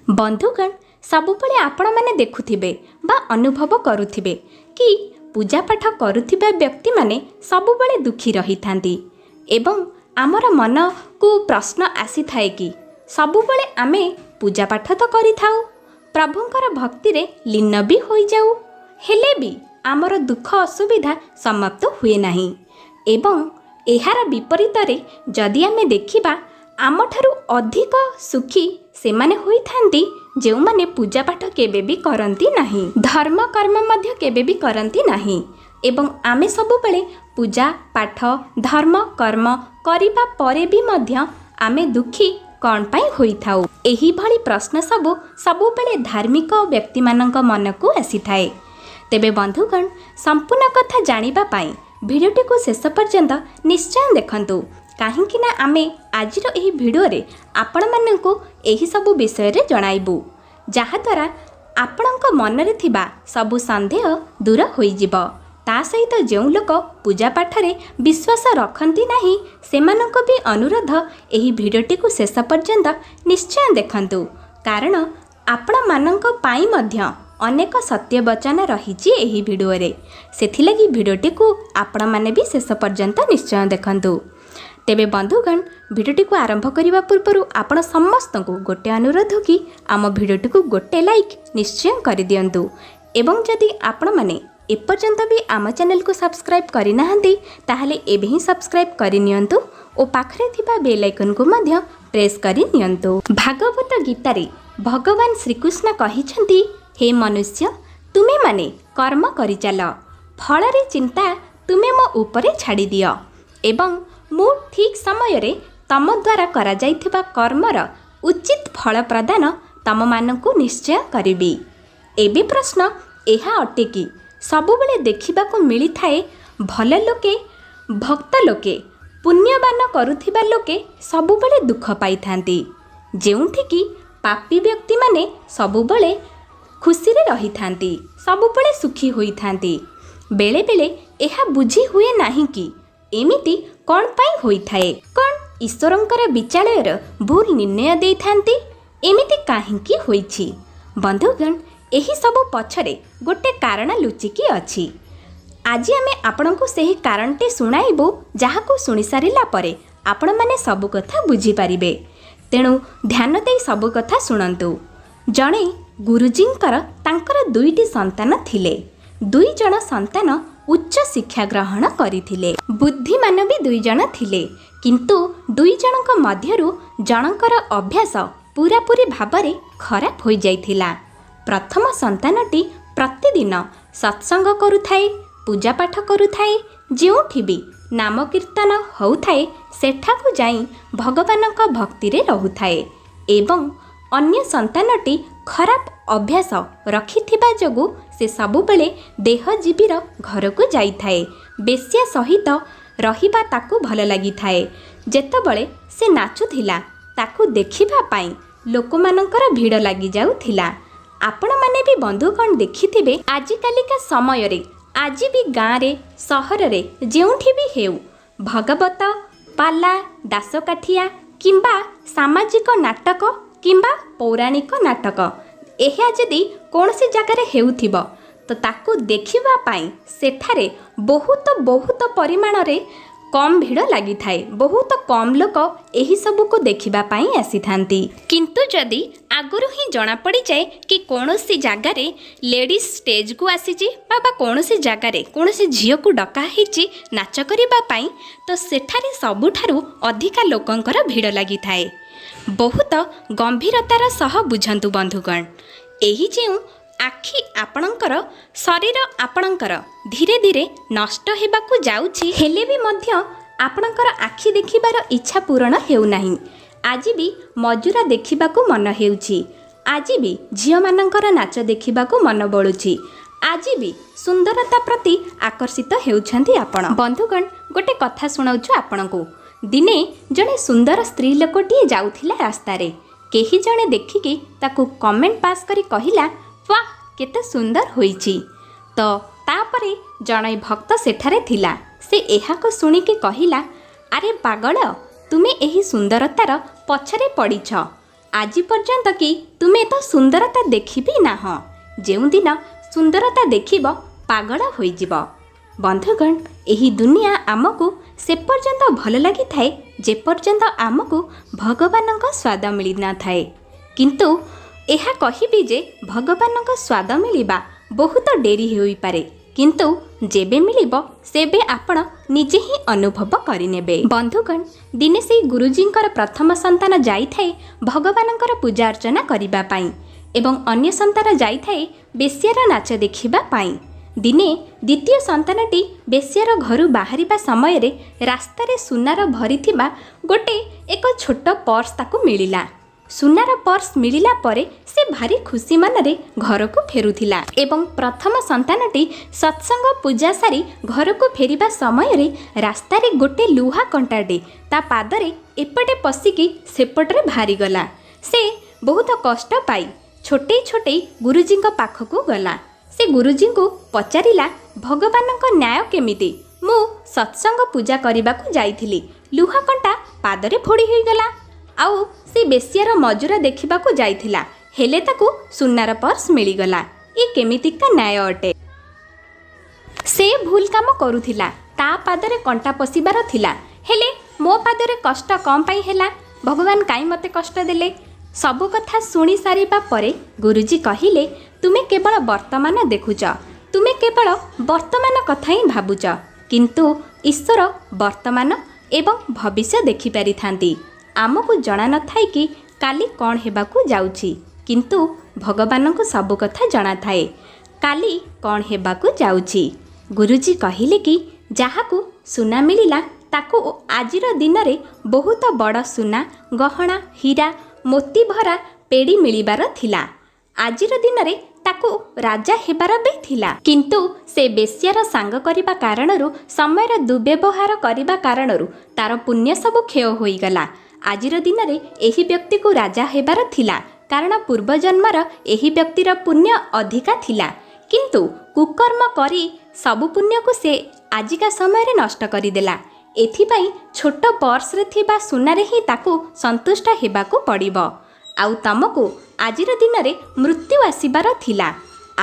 ବନ୍ଧୁଗଣ, ସବୁବେଳେ ଆପଣମାନେ ଦେଖୁଥିବେ ବା ଅନୁଭବ କରୁଥିବେ କି ପୂଜାପାଠ କରୁଥିବା ବ୍ୟକ୍ତିମାନେ ସବୁବେଳେ ଦୁଃଖୀ ରହିଥାନ୍ତି ଏବଂ ଆମର ମନକୁ ପ୍ରଶ୍ନ ଆସିଥାଏ କି ସବୁବେଳେ ଆମେ ପୂଜାପାଠ ତ କରିଥାଉ, ପ୍ରଭୁଙ୍କର ଭକ୍ତିରେ ଲୀନ ବି ହୋଇଯାଉ, ହେଲେ ବି ଆମର ଦୁଃଖ ଅସୁବିଧା ସମାପ୍ତ ହୁଏ ନାହିଁ। ଏବଂ ଏହାର ବିପରୀତରେ ଯଦି ଆମେ ଦେଖିବା, ଆମଠାରୁ ଅଧିକ ସୁଖୀ ସେମାନେ ହୋଇଥାନ୍ତି ଯେଉଁମାନେ ପୂଜାପାଠ କେବେ ବି କରନ୍ତି ନାହିଁ, ଧର୍ମ କର୍ମ ମଧ୍ୟ କେବେ ବି କରନ୍ତି ନାହିଁ। ଏବଂ ଆମେ ସବୁବେଳେ ପୂଜା ପାଠ ଧର୍ମ କର୍ମ କରିବା ପରେ ବି ମଧ୍ୟ ଆମେ ଦୁଃଖୀ କ'ଣ ପାଇଁ ହୋଇଥାଉ? ଏହିଭଳି ପ୍ରଶ୍ନ ସବୁ ସବୁବେଳେ ଧାର୍ମିକ ବ୍ୟକ୍ତିମାନଙ୍କ ମନକୁ ଆସିଥାଏ। ତେବେ ବନ୍ଧୁଗଣ, ସମ୍ପୂର୍ଣ୍ଣ କଥା ଜାଣିବା ପାଇଁ ଭିଡ଼ିଓଟିକୁ ଶେଷ ପର୍ଯ୍ୟନ୍ତ ନିଶ୍ଚୟ ଦେଖନ୍ତୁ, କାହିଁକି ନା ଆମେ ଆଜିର ଏହି ଭିଡ଼ିଓରେ ଆପଣମାନଙ୍କୁ ଏହିସବୁ ବିଷୟରେ ଜଣାଇବୁ, ଯାହାଦ୍ୱାରା ଆପଣଙ୍କ ମନରେ ଥିବା ସବୁ ସନ୍ଦେହ ଦୂର ହୋଇଯିବ। ତା ସହିତ ଯେଉଁ ଲୋକ ପୂଜାପାଠରେ ବିଶ୍ୱାସ ରଖନ୍ତି ନାହିଁ, ସେମାନଙ୍କୁ ବି ଅନୁରୋଧ, ଏହି ଭିଡ଼ିଓଟିକୁ ଶେଷ ପର୍ଯ୍ୟନ୍ତ ନିଶ୍ଚୟ ଦେଖନ୍ତୁ, କାରଣ ଆପଣମାନଙ୍କ ପାଇଁ ମଧ୍ୟ ଅନେକ ସତ୍ୟ ବଚନ ରହିଛି ଏହି ଭିଡ଼ିଓରେ। ସେଥିଲାଗି ଭିଡ଼ିଓଟିକୁ ଆପଣମାନେ ବି ଶେଷ ପର୍ଯ୍ୟନ୍ତ ନିଶ୍ଚୟ ଦେଖନ୍ତୁ। ତେବେ ବନ୍ଧୁଗଣ, ଭିଡ଼ିଓଟିକୁ ଆରମ୍ଭ କରିବା ପୂର୍ବରୁ ଆପଣ ସମସ୍ତଙ୍କୁ ଗୋଟେ ଅନୁରୋଧ କି ଆମ ଭିଡ଼ିଓଟିକୁ ଗୋଟେ ଲାଇକ୍ ନିଶ୍ଚୟ କରିଦିଅନ୍ତୁ, ଏବଂ ଯଦି ଆପଣମାନେ ଏପର୍ଯ୍ୟନ୍ତ ବି ଆମ ଚ୍ୟାନେଲକୁ ସବସ୍କ୍ରାଇବ୍ କରିନାହାନ୍ତି, ତାହେଲେ ଏବେ ହିଁ ସବସ୍କ୍ରାଇବ୍ କରିନିଅନ୍ତୁ ଓ ପାଖରେ ଥିବା ବେଲ୍ ଆଇକନ୍କୁ ମଧ୍ୟ ପ୍ରେସ୍ କରି ନିଅନ୍ତୁ। ଭାଗବତ ଗୀତାରେ ଭଗବାନ ଶ୍ରୀକୃଷ୍ଣ କହିଛନ୍ତି, ହେ ମନୁଷ୍ୟ, ତୁମେମାନେ କର୍ମ କରିଚାଲ, ଫଳରେ ଚିନ୍ତା ତୁମେ ମୋ ଉପରେ ଛାଡ଼ିଦିଅ ଏବଂ ମୁଁ ଠିକ୍ ସମୟରେ ତମ ଦ୍ୱାରା କରାଯାଇଥିବା କର୍ମର ଉଚିତ ଫଳ ପ୍ରଦାନ ତମମାନଙ୍କୁ ନିଶ୍ଚୟ କରିବି। ଏବେ ପ୍ରଶ୍ନ ଏହା ଅଟେ କି ସବୁବେଳେ ଦେଖିବାକୁ ମିଳିଥାଏ, ଭଲ ଲୋକେ, ଭକ୍ତ ଲୋକେ, ପୁଣ୍ୟବାନ କରୁଥିବା ଲୋକେ ସବୁବେଳେ ଦୁଃଖ ପାଇଥାନ୍ତି, ଯେଉଁଠିକି ପାପୀ ବ୍ୟକ୍ତିମାନେ ସବୁବେଳେ ଖୁସିରେ ରହିଥାନ୍ତି, ସବୁବେଳେ ସୁଖୀ ହୋଇଥାନ୍ତି। ବେଳେବେଳେ ଏହା ବୁଝି ହୁଏ ନାହିଁ କି ଏମିତି କ'ଣ ପାଇଁ ହୋଇଥାଏ। କ'ଣ ଈଶ୍ୱରଙ୍କର ବିଚାଳୟର ଭୁଲ ନିର୍ଣ୍ଣୟ ଦେଇଥାନ୍ତି? ଏମିତି କାହିଁକି ହୋଇଛି? ବନ୍ଧୁଗଣ, ଏହିସବୁ ପଛରେ ଗୋଟେ କାରଣ ଲୁଚିକି ଅଛି। ଆଜି ଆମେ ଆପଣଙ୍କୁ ସେହି କାରଣଟି ଶୁଣାଇବୁ, ଯାହାକୁ ଶୁଣି ସାରିଲା ପରେ ଆପଣମାନେ ସବୁ କଥା ବୁଝିପାରିବେ। ତେଣୁ ଧ୍ୟାନ ଦେଇ ସବୁ କଥା ଶୁଣନ୍ତୁ। ଜଣେ ଗୁରୁଜୀଙ୍କର ତାଙ୍କର ଦୁଇଟି ସନ୍ତାନ ଥିଲେ। ଦୁଇ ଜଣ ସନ୍ତାନ ଉଚ୍ଚ ଶିକ୍ଷା ଗ୍ରହଣ କରିଥିଲେ, ବୁଦ୍ଧିମାନ ବି ଦୁଇ ଜଣ ଥିଲେ। କିନ୍ତୁ ଦୁଇ ଜଣଙ୍କ ମଧ୍ୟରୁ ଜଣଙ୍କର ଅଭ୍ୟାସ ପୁରାପୁରି ଭାବରେ ଖରାପ ହୋଇଯାଇଥିଲା। ପ୍ରଥମ ସନ୍ତାନଟି ପ୍ରତିଦିନ ସତ୍ସଙ୍ଗ କରୁଥାଏ, ପୂଜାପାଠ କରୁଥାଏ, ଯେଉଁଠି ବି ନାମ କୀର୍ତ୍ତନ ହେଉଥାଏ ସେଠାକୁ ଯାଇ ଭଗବାନଙ୍କ ଭକ୍ତିରେ ରହୁଥାଏ। ଏବଂ ଅନ୍ୟ ସନ୍ତାନଟି ଖରାପ ଅଭ୍ୟାସ ରଖିଥିବା ଯୋଗୁଁ ସେ ସବୁବେଳେ ଦେହଜୀବୀର ଘରକୁ ଯାଇଥାଏ। ବେଶ୍ୟା ସହିତ ରହିବା ତାକୁ ଭଲ ଲାଗିଥାଏ। ଯେତେବେଳେ ସେ ନାଚୁଥିଲା, ତାକୁ ଦେଖିବା ପାଇଁ ଲୋକମାନଙ୍କର ଭିଡ଼ ଲାଗିଯାଉଥିଲା। ଆପଣମାନେ ବି ବନ୍ଧୁଗଣ ଦେଖିଥିବେ, ଆଜିକାଲିକା ସମୟରେ ଆଜି ବି ଗାଁରେ, ସହରରେ, ଯେଉଁଠି ବି ହେଉ, ଭଗବତ ପାଲା, ଦାସକାଠିଆ କିମ୍ବା ସାମାଜିକ ନାଟକ କିମ୍ବା ପୌରାଣିକ ନାଟକ, ଏହା ଯଦି କୌଣସି ଜାଗାରେ ହେଉଥିବ, ତ ତାକୁ ଦେଖିବା ପାଇଁ ସେଠାରେ ବହୁତ ବହୁତ ପରିମାଣରେ କମ୍ ଭିଡ଼ ଲାଗିଥାଏ। ବହୁତ କମ୍ ଲୋକ ଏହିସବୁକୁ ଦେଖିବା ପାଇଁ ଆସିଥାନ୍ତି। କିନ୍ତୁ ଯଦି ଆଗରୁ ହିଁ ଜଣାପଡ଼ିଯାଏ କି କୌଣସି ଜାଗାରେ ଲେଡ଼ିଜ୍ ଷ୍ଟେଜ୍କୁ ଆସିଛି ବା କୌଣସି ଜାଗାରେ କୌଣସି ଝିଅକୁ ଡକା ହେଇଛି ନାଚ କରିବା ପାଇଁ, ତ ସେଠାରେ ସବୁଠାରୁ ଅଧିକା ଲୋକଙ୍କର ଭିଡ଼ ଲାଗିଥାଏ। ବହୁତ ଗମ୍ଭୀରତାର ସହ ବୁଝନ୍ତୁ ବନ୍ଧୁଗଣ, ଏହି ଯେଉଁ ଆଖି ଆପଣଙ୍କର, ଶରୀର ଆପଣଙ୍କର ଧୀରେ ଧୀରେ ନଷ୍ଟ ହେବାକୁ ଯାଉଛି, ହେଲେ ବି ମଧ୍ୟ ଆପଣଙ୍କର ଆଖି ଦେଖିବାର ଇଚ୍ଛା ପୂରଣ ହେଉନାହିଁ। ଆଜି ବି ମଜୁରା ଦେଖିବାକୁ ମନ ହେଉଛି, ଆଜି ବି ଝିଅମାନଙ୍କର ନାଚ ଦେଖିବାକୁ ମନ ବଳୁଛି, ଆଜି ବି ସୁନ୍ଦରତା ପ୍ରତି ଆକର୍ଷିତ ହେଉଛନ୍ତି ଆପଣ। ବନ୍ଧୁଗଣ, ଗୋଟେ କଥା ଶୁଣାଉଛୁ ଆପଣଙ୍କୁ। ଦିନେ ଜଣେ ସୁନ୍ଦର ସ୍ତ୍ରୀ ଲୋକଟିଏ ଯାଉଥିଲା ରାସ୍ତାରେ। କେହି ଜଣେ ଦେଖିକି ତାକୁ କମେଣ୍ଟ ପାସ୍ କରି କହିଲା, ୱାହ, କେତେ ସୁନ୍ଦର ହୋଇଛି। ତ ତାପରେ ଜଣେ ଭକ୍ତ ସେଠାରେ ଥିଲା। ସେ ଏହାକୁ ଶୁଣିକି କହିଲା, ଆରେ ପାଗଳ, ତୁମେ ଏହି ସୁନ୍ଦରତାର ପଛରେ ପଡ଼ିଛ। ଆଜି ପର୍ଯ୍ୟନ୍ତ କି ତୁମେ ତ ସୁନ୍ଦରତା ଦେଖିବି ନାହଁ। ଯେଉଁଦିନ ସୁନ୍ଦରତା ଦେଖିବ, ପାଗଳ ହୋଇଯିବ। ବନ୍ଧୁଗଣ, ଏହି ଦୁନିଆ ଆମକୁ ସେ ପର୍ଯ୍ୟନ୍ତ ଭଲ ଲାଗିଥାଏ ଯେପର୍ଯ୍ୟନ୍ତ ଆମକୁ ଭଗବାନଙ୍କ ସ୍ୱାଦ ମିଳିନଥାଏ। କିନ୍ତୁ ଏହା କହିବି ଯେ ଭଗବାନଙ୍କ ସ୍ୱାଦ ମିଳିବା ବହୁତ ଡେରି ହୋଇପାରେ, କିନ୍ତୁ ଯେବେ ମିଳିବ ସେବେ ଆପଣ ନିଜେ ହିଁ ଅନୁଭବ କରିନେବେ। ବନ୍ଧୁଗଣ, ଦିନେ ସେଇ ଗୁରୁଜୀଙ୍କର ପ୍ରଥମ ସନ୍ତାନ ଯାଇଥାଏ ଭଗବାନଙ୍କର ପୂଜା ଅର୍ଚ୍ଚନା କରିବା ପାଇଁ ଏବଂ ଅନ୍ୟ ସନ୍ତାନ ଯାଇଥାଏ ବେଶ୍ୟାର ନାଚ ଦେଖିବା ପାଇଁ। ଦିନେ ଦ୍ୱିତୀୟ ସନ୍ତାନଟି ବେଶ୍ୟାର ଘରୁ ବାହାରିବା ସମୟରେ ରାସ୍ତାରେ ସୁନାର ଭରିଥିବା ଗୋଟେ ଏକ ଛୋଟ ପର୍ସ ତାକୁ ମିଳିଲା। ସୁନାର ପର୍ସ ମିଳିଲା ପରେ ସେ ଭାରି ଖୁସି ମନରେ ଘରକୁ ଫେରୁଥିଲା ଏବଂ ପ୍ରଥମ ସନ୍ତାନଟି ସତ୍ସଙ୍ଗ ପୂଜା ସାରି ଘରକୁ ଫେରିବା ସମୟରେ ରାସ୍ତାରେ ଗୋଟେ ଲୁହା କଣ୍ଟାଟେ ତା ପାଦରେ ଏପଟେ ପଶିକି ସେପଟରେ ବାହାରିଗଲା। ସେ ବହୁତ କଷ୍ଟ ପାଇ ଛୋଟେଇ ଛୋଟେଇ ଗୁରୁଜୀଙ୍କ ପାଖକୁ ଗଲା। ସେ ଗୁରୁଜୀଙ୍କୁ ପଚାରିଲା, ଭଗବାନଙ୍କ ନ୍ୟାୟ କେମିତି? ମୁଁ ସତ୍ସଙ୍ଗ ପୂଜା କରିବାକୁ ଯାଇଥିଲି, ଲୁହା କଣ୍ଟା ପାଦରେ ଫୋଡ଼ି ହୋଇଗଲା, ଆଉ ସେ ବେଶ୍ୟାର ମଜୁରା ଦେଖିବାକୁ ଯାଇଥିଲା, ହେଲେ ତାକୁ ସୁନାର ପର୍ସ ମିଳିଗଲା। ଇଏ କେମିତିକା ନ୍ୟାୟ ଅଟେ? ସେ ଭୁଲ କାମ କରୁଥିଲା, ତା ପାଦରେ କଣ୍ଟା ପଶିବାର ଥିଲା, ହେଲେ ମୋ ପାଦରେ କଷ୍ଟ କ'ଣ ପାଇଁ ହେଲା? ଭଗବାନ କାହିଁ ମୋତେ କଷ୍ଟ ଦେଲେ? ସବୁ କଥା ଶୁଣି ସାରିବା ପରେ ଗୁରୁଜୀ କହିଲେ, ତୁମେ କେବଳ ବର୍ତ୍ତମାନ ଦେଖୁଛ, ତୁମେ କେବଳ ବର୍ତ୍ତମାନ କଥା ହିଁ ଭାବୁଛ, କିନ୍ତୁ ଈଶ୍ୱର ବର୍ତ୍ତମାନ ଏବଂ ଭବିଷ୍ୟ ଦେଖିପାରିଥାନ୍ତି। ଆମକୁ ଜଣା ନଥାଏ କି କାଲି କ'ଣ ହେବାକୁ ଯାଉଛି, କିନ୍ତୁ ଭଗବାନଙ୍କୁ ସବୁ କଥା ଜଣାଥାଏ କାଲି କ'ଣ ହେବାକୁ ଯାଉଛି। ଗୁରୁଜୀ କହିଲେ କି ଯାହାକୁ ସୁନା ମିଳିଲା ତାକୁ ଆଜିର ଦିନରେ ବହୁତ ବଡ଼ ସୁନା ଗହଣା, ହୀରା ମୋତି ଭରା ପେଡ଼ି ମିଳିବାର ଥିଲା। ଆଜିର ଦିନରେ ତାକୁ ରାଜା ହେବାର ବି ଥିଲା, କିନ୍ତୁ ସେ ବେଶ୍ୟାର ସାଙ୍ଗ କରିବା କାରଣରୁ, ସମୟର ଦୁର୍ବ୍ୟବହାର କରିବା କାରଣରୁ ତାର ପୁଣ୍ୟ ସବୁ କ୍ଷୟ ହୋଇଗଲା। ଆଜିର ଦିନରେ ଏହି ବ୍ୟକ୍ତିକୁ ରାଜା ହେବାର ଥିଲା, କାରଣ ପୂର୍ବଜନ୍ମର ଏହି ବ୍ୟକ୍ତିର ପୁଣ୍ୟ ଅଧିକା ଥିଲା, କିନ୍ତୁ କୁକର୍ମ କରି ସବୁ ପୁଣ୍ୟକୁ ସେ ଆଜିକା ସମୟରେ ନଷ୍ଟ କରିଦେଲା। ଏଥିପାଇଁ ଛୋଟ ପର୍ସରେ ଥିବା ସୁନାରେ ହିଁ ତାକୁ ସନ୍ତୁଷ୍ଟ ହେବାକୁ ପଡ଼ିବ। ଆଉ ତମକୁ ଆଜିର ଦିନରେ ମୃତ୍ୟୁ ଆସିବାର ଥିଲା,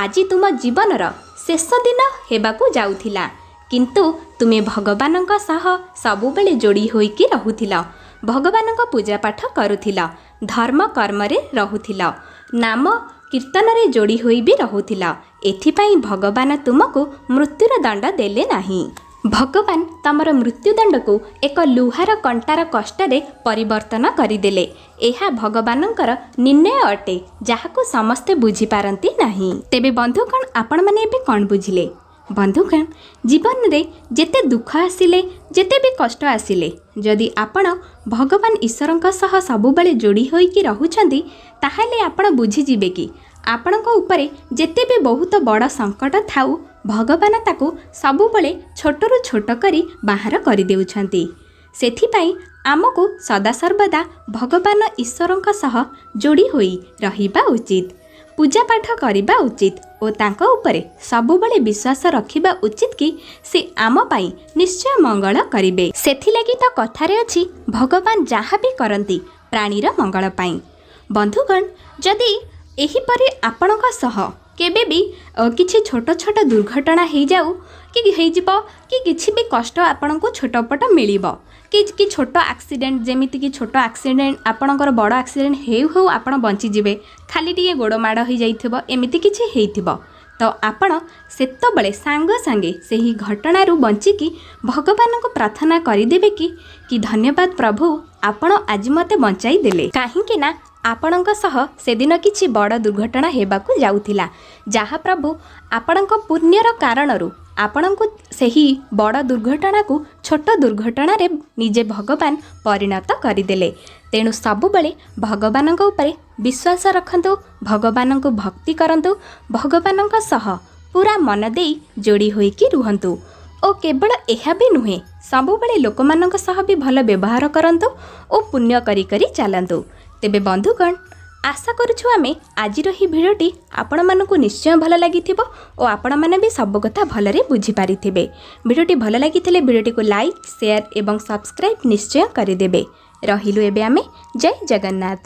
ଆଜି ତୁମ ଜୀବନର ଶେଷ ଦିନ ହେବାକୁ ଯାଉଥିଲା, କିନ୍ତୁ ତୁମେ ଭଗବାନଙ୍କ ସହ ସବୁବେଳେ ଯୋଡ଼ି ହୋଇକି ରହୁଥିଲ, ଭଗବାନଙ୍କ ପୂଜାପାଠ କରୁଥିଲ, ଧର୍ମ କର୍ମରେ ରହୁଥିଲ, ନାମ କୀର୍ତ୍ତନରେ ଯୋଡ଼ି ହୋଇ ବି ରହୁଥିଲ। ଏଥିପାଇଁ ଭଗବାନ ତୁମକୁ ମୃତ୍ୟୁର ଦଣ୍ଡ ଦେଲେ ନାହିଁ। ଭଗବାନ ତମର ମୃତ୍ୟୁଦଣ୍ଡକୁ ଏକ ଲୁହାର କଣ୍ଟାର କଷ୍ଟରେ ପରିବର୍ତ୍ତନ କରିଦେଲେ। ଏହା ଭଗବାନଙ୍କର ନିର୍ଣ୍ଣୟ ଅଟେ, ଯାହାକୁ ସମସ୍ତେ ବୁଝିପାରନ୍ତି ନାହିଁ। ତେବେ ବନ୍ଧୁଗଣ, ଆପଣମାନେ ଏବେ କ'ଣ ବୁଝିଲେ? ବନ୍ଧୁଗଣ, ଜୀବନରେ ଯେତେ ଦୁଃଖ ଆସିଲେ, ଯେତେ ବି କଷ୍ଟ ଆସିଲେ, ଯଦି ଆପଣ ଭଗବାନ ଈଶ୍ୱରଙ୍କ ସହ ସବୁବେଳେ ଯୋଡ଼ି ହୋଇକି ରହୁଛନ୍ତି, ତାହେଲେ ଆପଣ ବୁଝିଯିବେ କି ଆପଣଙ୍କ ଉପରେ ଯେତେ ବି ବହୁତ ବଡ଼ ସଙ୍କଟ ଥାଉ, ଭଗବାନ ତାକୁ ସବୁବେଳେ ଛୋଟରୁ ଛୋଟ କରି ବାହାର କରିଦେଉଛନ୍ତି। ସେଥିପାଇଁ ଆମକୁ ସଦାସର୍ବଦା ଭଗବାନ ଈଶ୍ୱରଙ୍କ ସହ ଯୋଡ଼ି ହୋଇ ରହିବା ଉଚିତ, ପୂଜାପାଠ କରିବା ଉଚିତ ଓ ତାଙ୍କ ଉପରେ ସବୁବେଳେ ବିଶ୍ୱାସ ରଖିବା ଉଚିତ କି ସେ ଆମ ପାଇଁ ନିଶ୍ଚୟ ମଙ୍ଗଳ କରିବେ। ସେଥିଲାଗି ତ କଥାରେ ଅଛି, ଭଗବାନ ଯାହା ବି କରନ୍ତି ପ୍ରାଣୀର ମଙ୍ଗଳ ପାଇଁ। ବନ୍ଧୁଗଣ, ଯଦି ଏହିପରି ଆପଣଙ୍କ ସହ କେବେ ବି କିଛି ଛୋଟ ଛୋଟ ଦୁର୍ଘଟଣା ହେଇଯାଉ କି ହେଇଯିବ କି କିଛି ବି କଷ୍ଟ ଆପଣଙ୍କୁ ଛୋଟପଟ ମିଳିବ କି ଛୋଟ ଆକ୍ସିଡେଣ୍ଟ, ଯେମିତିକି ଛୋଟ ଆକ୍ସିଡେଣ୍ଟ, ଆପଣଙ୍କର ବଡ଼ ଆକ୍ସିଡେଣ୍ଟ ହେଉ ହେଉ ଆପଣ ବଞ୍ଚିଯିବେ, ଖାଲି ଟିକେ ଗୋଡ଼ ମାଡ଼ ହେଇଯାଇଥିବ, ଏମିତି କିଛି ହେଇଥିବ, ତ ଆପଣ ସେତେବେଳେ ସାଙ୍ଗେ ସାଙ୍ଗେ ସେହି ଘଟଣାରୁ ବଞ୍ଚିକି ଭଗବାନଙ୍କୁ ପ୍ରାର୍ଥନା କରିଦେବେ କି ଧନ୍ୟବାଦ ପ୍ରଭୁ, ଆପଣ ଆଜି ମୋତେ ବଞ୍ଚାଇ ଦେଲେ। କାହିଁକି ନା ଆପଣଙ୍କ ସହ ସେଦିନ କିଛି ବଡ଼ ଦୁର୍ଘଟଣା ହେବାକୁ ଯାଉଥିଲା, ଯାହା ପ୍ରଭୁ ଆପଣଙ୍କ ପୁଣ୍ୟର କାରଣରୁ ଆପଣଙ୍କୁ ସେହି ବଡ଼ ଦୁର୍ଘଟଣାକୁ ଛୋଟ ଦୁର୍ଘଟଣାରେ ନିଜେ ଭଗବାନ ପରିଣତ କରିଦେଲେ। ତେଣୁ ସବୁବେଳେ ଭଗବାନଙ୍କ ଉପରେ ବିଶ୍ୱାସ ରଖନ୍ତୁ, ଭଗବାନଙ୍କୁ ଭକ୍ତି କରନ୍ତୁ, ଭଗବାନଙ୍କ ସହ ପୁରା ମନ ଦେଇ ଯୋଡ଼ି ହୋଇକି ରୁହନ୍ତୁ। ଓ କେବଳ ଏହା ବି ନୁହେଁ, ସବୁବେଳେ ଲୋକମାନଙ୍କ ସହ ବି ଭଲ ବ୍ୟବହାର କରନ୍ତୁ ଓ ପୁଣ୍ୟ କରି କରି ଚାଲନ୍ତୁ। ତେବେ ବନ୍ଧୁଗଣ, ଆଶା କରୁଛୁ ଆମେ ଆଜିର ଏହି ଭିଡ଼ିଓଟି ଆପଣମାନଙ୍କୁ ନିଶ୍ଚୟ ଭଲ ଲାଗିଥିବ ଓ ଆପଣମାନେ ବି ସବୁ କଥା ଭଲରେ ବୁଝିପାରିଥିବେ। ଭିଡ଼ିଓଟି ଭଲ ଲାଗିଥିଲେ ଭିଡ଼ିଓଟିକୁ ଲାଇକ୍, ସେୟାର ଏବଂ ସବସ୍କ୍ରାଇବ୍ ନିଶ୍ଚୟ କରିଦେବେ। ରହିଲୁ ଏବେ ଆମେ, ଜୟ ଜଗନ୍ନାଥ।